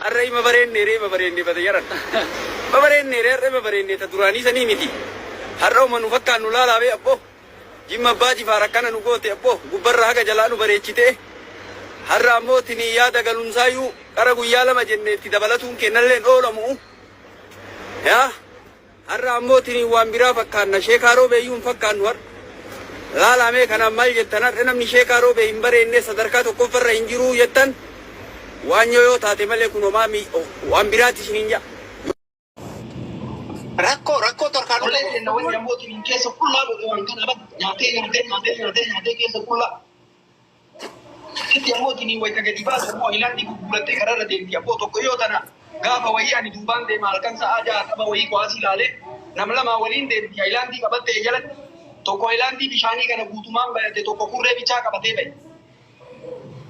Har'a ima bareenne ree, babareenne bada jaran. Babareenne ree har'a, babareenne ta duraanii sanii miti. Har'a uma nu fakkaannu laalaa bee abbo. Jimma Abbaa Jifaar akkana nu goote abbo, gubbarra haga jalaa nu bareechitee. Har'a ammoo tinii yaada galumsaayyuu qara guyyaa 2 jenne itti dabalatuun kennalleen oolamu. Yaa har'a ammoo tinii waan biraa fakkaanna, Sheekaa Roobeeyyuu hin fakkaannu har'a. Laalaa mee kanaan maal jettan? Har'a namni Sheekaa Roobee hin bareenne sadarkaa tokkoffarra hin jiruu jettan, waanyoo yoo taate malee kun homaa waan biraati isiniin ja'a. Rakkoo rakkoo torkaan Olee kenna wanni ammoo tiniin keessa qullaa godhe waan kana bara nyaatee nyaatee nyaatee nyaatee nyaatee keessa qullaa. Itti ammoo tiniin wayita gadi baasu ammoo hilaandii gurgurattee karaarra deemti abboo. Tokko yoo tana gaafa wayii ani duubaan deema, halkan sa'aa 6 tapha wayii kuwaasii ilaalee, nam lamaa waliin deemti, hayilaandii qabattee jalatti. Tokko hayilaandii bishaanii kana guutumaan bayate, tokko kurree bichaa qabatee bahe.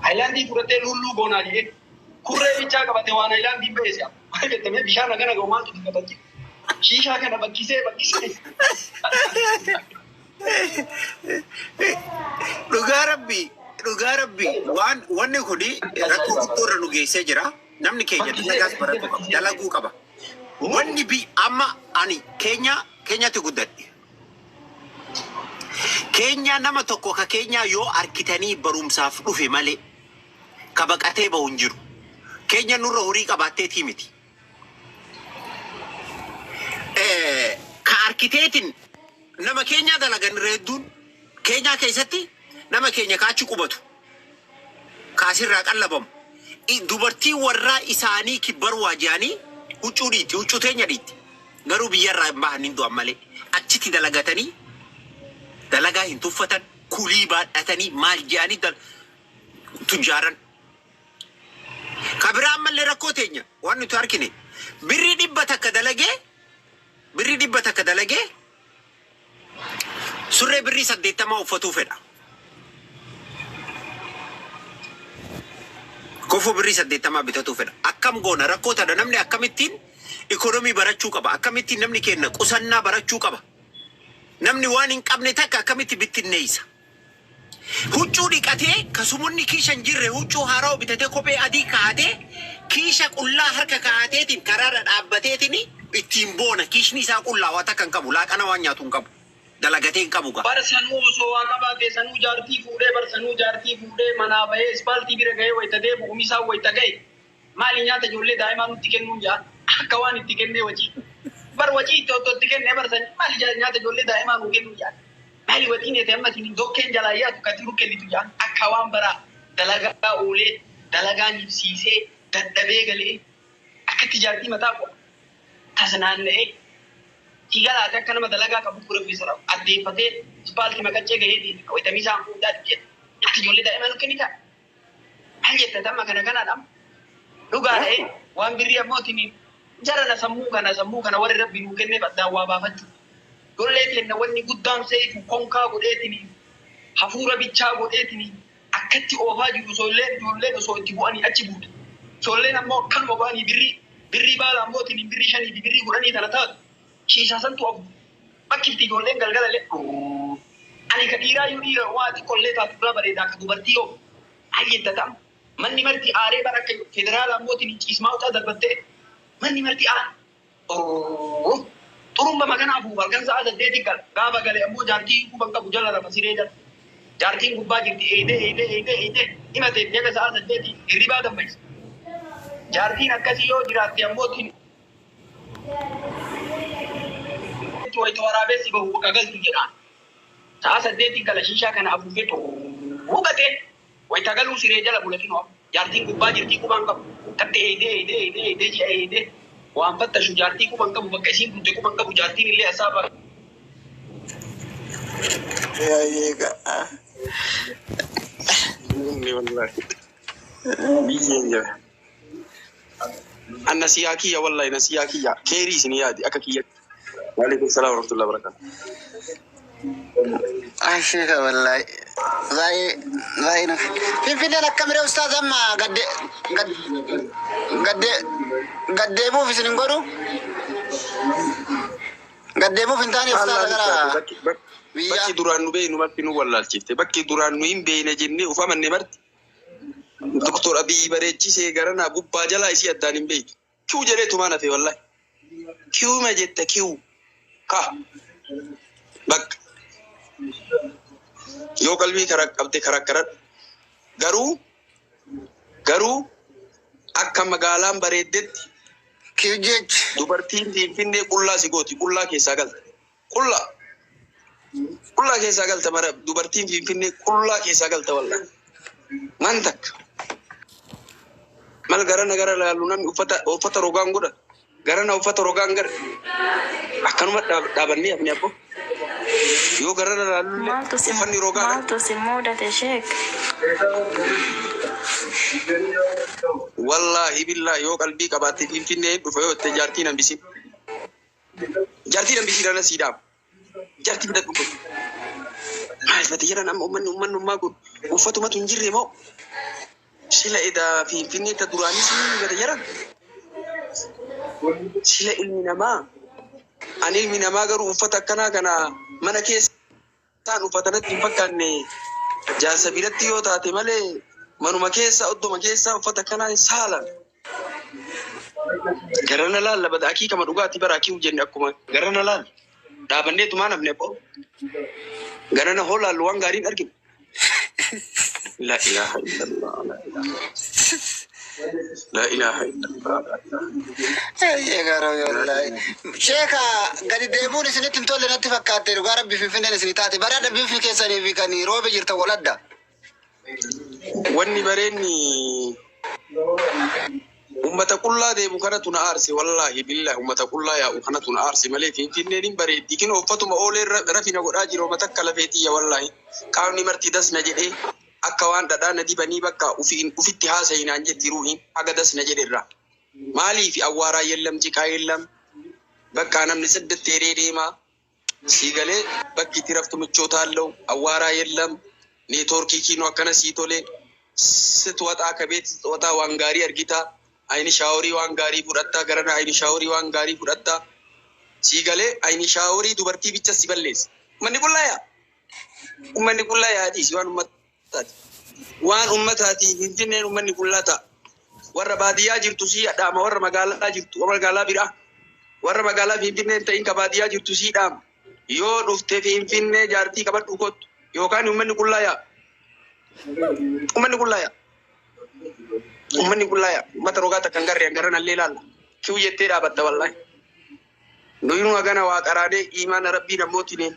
Hayilaandii fudhattee luulluu goonaa jedhee kurree bichaa qabate, waan hayilaandiin bahe si'a. Maal jettamee bishaan hagana ga'u maaltu dibata? Shiishaa kana bakkisee bakkisee. Dhugaa rabbi, dhugaa rabbi, waan wanni kuni rakkoo guddoo irra nu geessee jira. Namni keenya dalagaas barachuu qaba, dalaguu qaba. Wanni bi amma ani keenya keenyatti guddadhe. Keenyaa nama tokko ka keenyaa yoo arkitanii barumsaaf dhufe malee ka baqatee bahu hin jiru. Keenya nurra horii qabaatteetii miti. Ka arkiteetiin nama keenyaa dalagan irra hedduun keenyaa keessatti nama keenya ka achi qubatu ka asirraa qallabamu. Dubartii warraa isaanii kibbarwaa jedhanii huccuu dhiitti, huccuu teenya dhiitti. Garuu biyyarraa hin bahan, hin du'an malee. Achitti dalagatanii dalagaa hin tuffatan, kulii baadhatanii maal jedhanii tujjaaran. Ka biraa ammallee rakkoo teenya waan nuti argine, birrii 100 dalagee, birrii 100 dalagee surree birrii 80 uffatuu fedha. Kofoo birrii 80 bitatuu fedha. Akkam goona rakkoo tana? Namni akkamittiin ikonomii barachuu qaba? Akkamittiin namni keenya qusannaa barachuu qaba? Namni waan hin qabne takka akkamitti bittinneessa? Huccuu dhiqatee kasumonni kiisha hin jirre huccuu haarawaa bitatee, kophee adii kaa'atee, kiisha qullaa harka kaa'ateetiin karaarra dhaabbateetiin ittiin boona. Kiishni isaa qullaa, waa takka hin qabu, laaqana waan nyaatu hin qabu, dalagatee hin qabu gaa. Bar sanuu osoo waa qabaate, sanuu jaartii fuudhee, bar sanuu jaartii fuudhee manaa bahee ispaaltii bira gahee wayita deebi'u, misaan wayita gahe, "Maali nyaata ijoollee daa'imaa nutti kennuun?" jedha. Akka waan itti kennee wacii. Bar wacii itti otoo itti kennee, bar san "Maali nyaata ijoollee daa'imaa nuu kennuun?" jedha. "Maali waxiin ete amma isin dokkeen jalaa yaatu kati kennitu?" jedhan. Akka waan bara dalagaa oolee dalagaa nibsiisee dadhabee galee akkatti jaartii mataa tasnaanna'ee si galaate, akka nama dalagaa qabu profeesara addeeffatee ispaaltii maqaccee gaheeti wayita misaan fuudhaa jedhe, "Nyaata ijoollee daa'imaa nu kennitaa?" Maal jetta amma kana kanaadha? Dhugaadha waan birrii ammootiin jarana sammuu kana warri rabbi nuu kenneef addaan waa baafachuu. Ijoollee teenna wanni guddaan seefu konkaa godheetiin, hafuura bichaa godheetiin akkatti oofaa jiru. Ijoolleen ijoolleen osoo itti bu'anii achi buutu. Ijoolleen ammoo akkanuma bu'anii birrii birrii baala ammootiin birrii 5 fi birrii 10 tana taatu shiishaa santu afu bakkifti ijoolleen galgalallee. Ani ka dhiiraa iyyuu dhiira waa xiqqollee taatu irraa bareedaa, ka dubartii yoo ayyettata manni marti aaree bara akka federaala ammootiin ciismaa ucaa darbattee manni marti aare. Xurumba makana afuuf halkan sa'a 8 gala. Gaafa gale ammoo jaartii quban qabu, jala rafa, siree jala. Jaartiin gubbaa jirti, eeyidee eeyidee eeyidee eeyidee himateetti haga sa'a 8 hirribaa dammaysa. Jaartiin akkasii yoo jiraatte ammoo wayita waraabessi bahu bakka galtu jedhaan. Sa'a 8 gala, shiishaa kana afuufee hubatee wayita galuu siree jala bula kinoo. Jaartiin gubbaa jirtii, quban qabu. Katti eeyidee eeyidee eeyidee eeyidee ji'a eeyidee waan fattashu, jaartii quban qabu, bakka isiin bulte quban qabu, jaartiin illee asaaba. Eega. Inni wallahi. Biyyeen jira. An nasiyaa kiyya, wallahi nasiyaa kiyya keerii isin yaadi akka kiyyatti. Waalaikum salaam warahmatullahi wabarakatuh. Asheeka wallahi. Baay'ee baay'ee na. Finfinneen akkamiree ustaaz, amma gadde gadde gaddeebuuf isin hin godhu? Gaddeebuuf hin taane ustaaz gara biyyaa. Bakki duraan nu beeknu marti nu wallaalchifte. Bakki duraan nu hin beekne jennee ufamanne marti. Doktor Abiy bareechisee garanaa gubbaa jalaa isii addaan hin beektu. Kiw jedheetumaan hafe wallahi. Kiwuma jette kiw. Ka. Bakka. Yoo qalbii karaa qabde karaa karadhu. Garuu akka magaalaan bareeddetti Kiw jechi. Dubartiin Finfinnee qullaa si gooti. Qullaa keessaa galta. Qullaa. Qullaa keessaa galta mara dubartiin Finfinnee qullaa keessaa galta wallahi. Man takka. Mal garana gara laalu namni uffata rogaan godha. Garana uffata rogaan gara. Akkanuma dhaabannee hafne abbo. Yoo garana laalullee Maaltu si uffanni rogaadha. Maaltu si mudate, sheek? Wallaahi billaahi, yoo qalbii qabaatte Finfinnee dhufa yoo itti jaartiin hambisin. Jaartiin hambisiin ana sii dhaaba. Jaartii fidadhu kun. Maal fate jedhan amma uummanni kun uffatumatu hin jirre moo? Sila edaa Finfinnee ta duraanii si gada jedhan. Sila ilmi namaa ani ilmi namaa garuu uffata akkanaa kana mana keessaan uffatanatti hin fakkaanne, jaarsa biratti yoo taate malee manuma keessa oddoma keessa uffata akkanaa hin saalan. Garana laalla bada akii kama dhugaatii bara akii jenne akkuma garana laalla. Dhaabanneetumaa namni abbo. Garana hoo laallu waan gaariin arginu. La ilaha illallah. La ilaha. La ilaha illallah. Eeyyee wallaahi. Sheeka, gadi deemuun isinitti hin tolle natti fakkaatte. Dhugaa rabbi, Finfinneen isinii taate bara bifni keessanii fi kan roobe jirtan waladda. Wanni bareenni ummata qullaa deemu kanatu na aarse. Wallaahi billahi, ummata qullaa yaa'u kanatu na aarse malee Finfinneen hin bareeddi. Kinoo uffatuma oolee rafina godhaa jiru uummata akka lafeetiyya. Wallaahi, qaamni marti dasna jedhee akka waan dhadhaa na dibanii bakka ufitti haasa'inaan jetti ruuhin haga dasna jedherra. Maaliif? Awwaaraa yeellam, ciqaa yeellam, bakka namni saddatteeree deema. Sii galee? Bakki itti raftu ምቾት አለው። አዋራ የለም። Neetwoorkii kiinoo akkana sii tole. ስትወጣ ከቤት ስትወጣ waan gaarii argita. Ayni shaaworii waan gaarii fudhatta. Garana ayni shaaworii waan gaarii fudhatta. Sii galee? Ayni shaaworii dubartii bicha si balleessa. Uummanni qullaa yaa. Uummanni qullaa yaa dhiisi, waan ummataati. Waan ummataati Finfinneen uummanni qullaa ta'a. Warra baadiyyaa jirtu sii dhaama, warra magaalaa jirtu, warra magaalaa biraa. Warra magaalaa Finfinnee hin ta'in ka baadiyyaa jirtu sii dhaama. Yoo dhufte Finfinnee jaartii qabadhu kottu yookaan uummanni qullaa yaa. Uummanni qullaa yaa. Uummanni qullaa yaa. Uummata rogaa takka hin garree garanallee ilaalla. Kiw jettee dhaabatta wallaahi. Nuyinuu hagana waa qaraanee imaana rabbii namootiin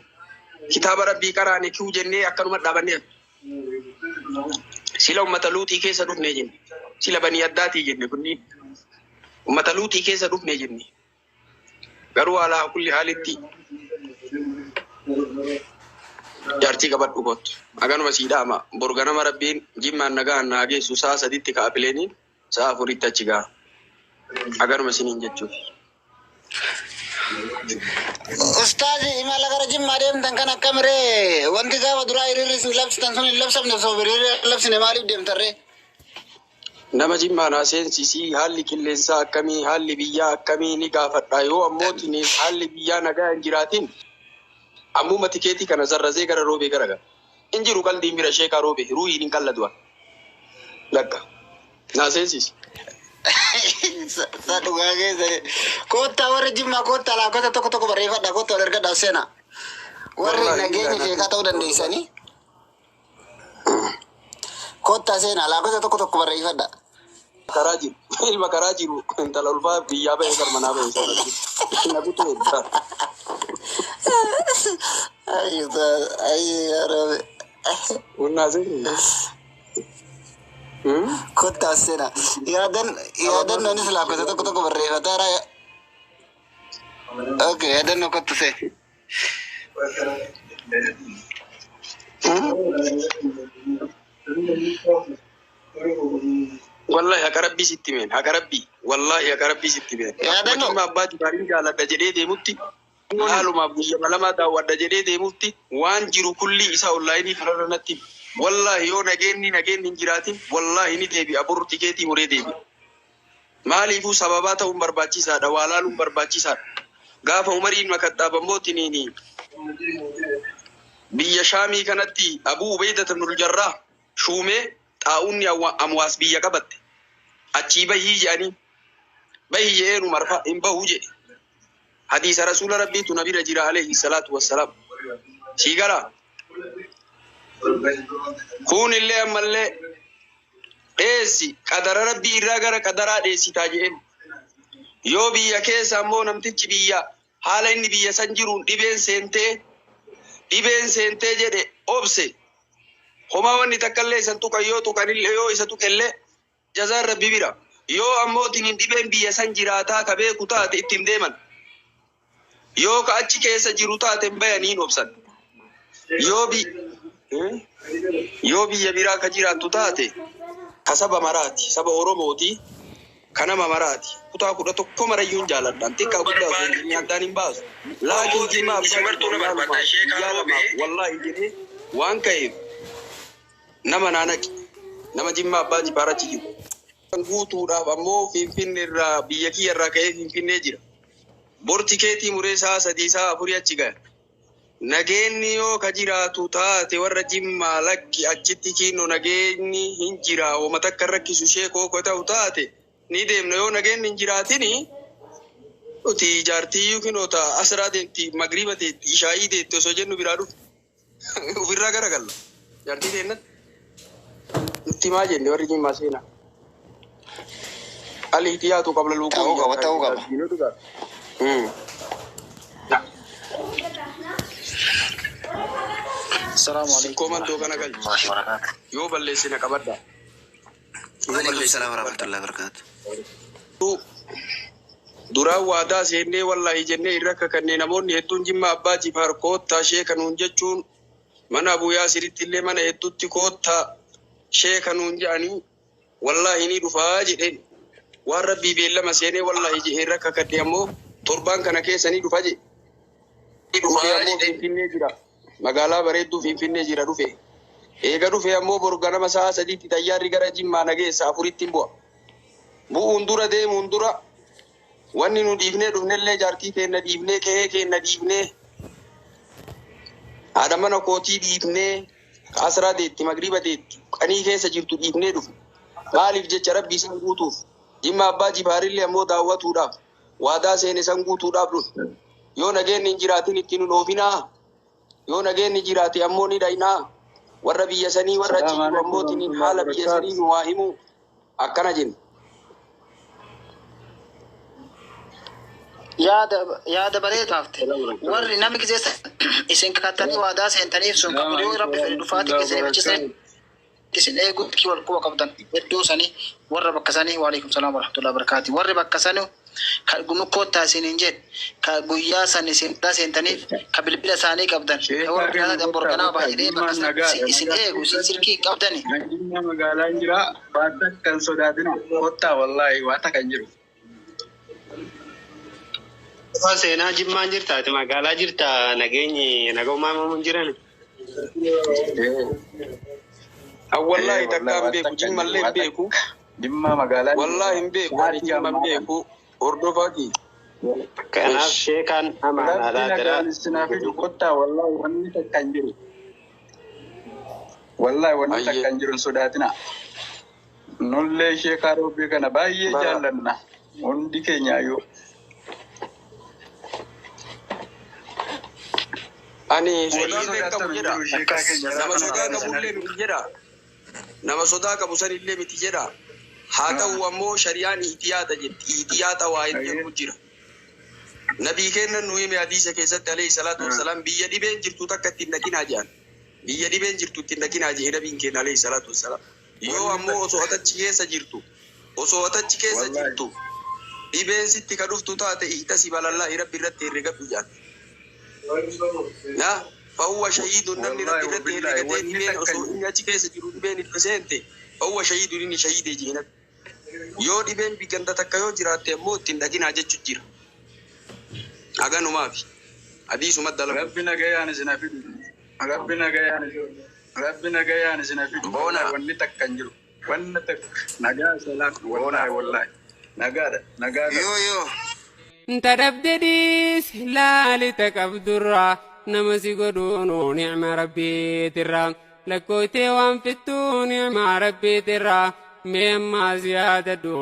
kitaaba rabbii qaraane kiw jennee akkanuma dhaabannee. Sila uummata luuxii keessa dhufnee jenne. Sila banii addaatii jenne kunniin. Uummata luuxii keessa dhufnee jenne. Garuu alaa kulli haalitti jaartii qabadhu kottu. Haganuma sii dhaama. Bor ganama rabbiin jimmaan nagaan naa geessu sa'a 3tti ka'a pileeniin, sa'a 4tti achi ga'a. Haganuma isiniin jechuuf. Ustaazi, imala gara Jimmaa deemtan kan akkamiree? Wanti gaafa duraa hiriirri isin labsitan sun hin labsamne. Osoo hiriirri labsine maaliif deemtarree? Nama jimmaa naa seensisii, haalli qilleensaa akkamii, haalli biyyaa akkamii ni gaafadha. Yoo ammootiin haalli biyyaa nagaa hin jiraatin ammuma tikeetii kana zarrazee gara roobee gara gara. Hin jiru qaldiin bira sheekaa roobee ruuhiin hin qalladu. Lakka naa seensisi. Sa dhugaa keessa koottaa, warri Jimmaa koottaa, lakkoofsa tokko tokko barreeffadha, koottaa wal ergadhaa seena. Warri Wallaahi nageenya billahi. Sheekaa ta'uu dandeessanii koottaa seenaa, lakkoofsa tokko tokko barreeffadha. Karaa jiru ilma karaa jiru intala ulfaa biyyaa bahee garmanaa bahee sana na kutuu heddaa. Ay, ay, yaa Rabbi. Wannaa seensi. Kottaa seenaa. Yaadannoonis lakkoofsa tokko tokko barreeffataa. Okay, yaadannoo kottu seen. Wallahi haqa rabbii sitti meen, haqa rabbii, wallahi haqa rabbii sitti meen. Akkuma Yaadannoo. Jimma abbaa jibaarin jaaladha jedhee deemutti, haalumaaf guyyaa lama daawwadha jedhee deemutti, waan jiru kulli isaa onlaayinii kanarra natti himi. Wallahi yoo nageenni hin jiraatin, wallahi ni deebi'a, boru tikeetii muree deebi'a. Maaliifuu sababaa ta'uun barbaachisaadha, waa laaluun barbaachisaadha. Gaafa Umariin Makaxxaab ammootiniini biyya Shaamii kanatti Abuu Ubeydata ibnul Jarraa shuumee Xaa'uunni amwaas biyya qabatte. Achii bahii jedhanii bahi jedheen Umar fa hin bahu jedhe. Hadiisa Rasuula Rabbiitu na bira jira alayhi salaatu wassalaam. Sii galaa? Kuunillee ammallee dheessi qadara Rabbii irraa gara qadaraa dheessitaa jedheen. Yoo biyya keessa ammoo namtichi biyya haala inni biyya san jiruun dhibeen seentee dhibeen seentee jedhe obse homaa wanni takkallee isan tuqan yoo tuqanillee yoo isa tuqellee jazaan Rabbi bira. Yoo ammoo tiniin dhibeen biyya san jiraataa ka beeku taate itti hin deeman. Yoo ka achi keessa jiru taate hin bayanii hin obsan. Yoo bi yoo biyya biraa ka jiraattu taate ka saba maraati, saba Oromooti, ka nama maraati. Kutaa 11 marayyuu hin jaaladhaan. Xiqqaa guddaa osoo hin jedhin addaan hin baasu. Laakiin Jimmaa abbaa guyyaa lamaaf guyyaa lamaaf wallaahi jedhee waan ka'eef nama naa naqi. Nama Jimmaa abbaa Jifaar achi jiru. Kan guutuudhaaf ammoo Finfinne irraa biyya kiyya irraa ka'ee Finfinnee jira. Bor tikeetii muree sa'a sadii sa'a afurii achi gaya. Nageenni yoo ka jiraatu taate warra Jimmaa lakki achitti kiinno nageenni hin jira homa takka hin rakkisu sheekoo ka ta'u taate ni deemna yoo nageenni hin jiraatini nuti jaartiiyyuu kinoo ta asraa deemti magriiba deetti ishaa'ii deetti osoo jennu biraa dhufne ufirraa garagalla jaartii teennatti nutti himaa jenne warri Jimmaa seenaa. Al-ihtiyaatu qabla Ta'uu al-wuquu'i qaba, ta'uu qaba. Assalamu alaikum Sikkoo mandoo kana galchi. warahmatullahi wabarakatuh. Yoo balleesse na qabadha. Yoo Waalaikum balleesse na salaam qabadha. warahmatullahi wabarakatuh. Duraan waadaa seennee wallaahi jennee irra kakannee namoonni hedduun Jimma Abbaa Jifaar koottaa sheeka nuun jechuun mana Abuu Yaasiritti illee mana hedduutti koottaa sheeka nuun jedhanii Wallaahi ni dhufaa jedheen. Waan Rabbii beellama seenee wallaahi je'ee irra kakadhe ammoo torbaan kana keessa ni dhufa je'e. Dhufe ammoo Finfinnee jira. Magaalaa bareedduu Finfinnee jira dhufe. Eega dhufe ammoo bor ganama sa'a sadiitti xayyaarri gara Jimmaa na geessa afurittin bu'a. Bu'uun dura deemuun dura wanni nu dhiifnee dhufnellee jaartii teenna dhiifnee qe'ee keenna dhiifnee haadha mana kootii dhiifnee ka asraa deetti magriiba deetti qanii keessa jirtu dhiifnee dhufne. Maaliif jecha Rabbii san guutuuf. Jimma Abbaa Jifaarillee ammoo daawwatuudhaaf waadaa seene san guutuudhaaf dhufne. Yoo nageenni hin jiraatin itti nun oofinaa. Yoo nageenni jiraate ammoo ni dhaynaa. Warra biyya sanii warra achi Salaamu jiru alaikum ammoo tiniin warahmatullahi haala biyya sanii wabarakatuh. nu haa himuu akkana jenna. Yaada yaada bareedu haafte. Warri namni gisee isin kakattanii waadaa seentaniif sun Salaamu kan yoo alaikum rabbi fedhe dhufaatii warahmatullahi keessanii achi wabarakatuh. isin eegu ki wal quba qabdan iddoo sanii warra bakka sanii waalaikum salaam warahmatullahi wabarakaati warri bakka sanii ka nu koottaa isin hin jedhe ka guyyaa san isin waadaa seentaniif ka bilbila isaanii qabdan ka Sheekaa warra keenya kanaa kottaa borganaa kottaa baay'ee bakka jimmaan san nagaadha isin nagaa eegu isin silkii qabdani. Nageenyaa magaalaa hin jira waan takka hin sodaatina kottaa wallaahi waan takka hin jiru. Waan seenaa jimmaan jirta ati magaalaa jirta nageenyi nagaumaa hin jiran. An wallaahi Ee takkaa wallaahi hin waan beeku takka hin jiru jimmallee hin waan beeku. takka jimmaa magaalaa hin jiru Wallaahi hin beeku ani sa'aatii jimma hin ammaa kana. beeku hordofaa kiyya. Kanaaf Ish. sheekaan Rabbi amaanaadha jira. nagaan isin haa fidu kottaa wallaahi wanni takka hin jiru. Wallaahi wanni Ayyee. takka hin jiru hin sodaatina. Nullee sheekaa roobbii kana baay'ee Bara. jaallanna hundi keenyaayyuu. Ani Wanni sodaallee hin qabu sodaatamu hin jedha. jiru sheekaa Akkas keenya Nama rabbi sodaa nagaan isin haa qabullee fidu. miti jedha. Nama sodaa qabu sanillee miti jedha. Haa ta'u ammoo shari'aan ihtiyaata jetti. Ihtiyaata waa hin Ayyee. jedhu jira. Nabii keennan nu hime hadiisa keessatti alayhi salaatu wassalaam biyya dhibeen jirtu takka itti hin dhaqinaa jedhan. Biyya dhibeen jirtu itti hin dhaqinaa jedhe nabiin keenya alayhi salaatu wassalaam. Yoo Wanni ammoo takka osoo atachi keessa jirtu osoo atachi keessa wallaahi. jirtu dhibeen sitti ka dhuftu taate ihtasib alallaahi rabbi irratti herregadhu jedhan. Na fahuwa shahiidun namni Wallaahi rabbi irratti wabillaahi herregatee wanni dhibeen takka osoo hin inni achi keessa jiru dhibeen itti seente fahuwa shahiidun inni shahiidee jedhe nabi. Yoo dhibeen ganda takka yoo jiraatte ammoo ittiin dhaqinaa jechu jira. Haganumaafi. Hadiisuma dalagu. Rabbi nagayaan isin haa fidu. Rabbi nagayaan Rabbi nagayaan isin haa fidu. Boona. Wallaahi wanni takka hin jiru. Wanni takka nagaa salaam Boona. wallaahi wallaahi nagaadha nagaadha. Yoo yoo. Ta dhabde dhiisi laali ta qabdurra nama si godhuunu ni'ma rabbiitirra. Lakkooytee waan fittuu ni'maa rabbiitirraa mee ammaas yaadadhu.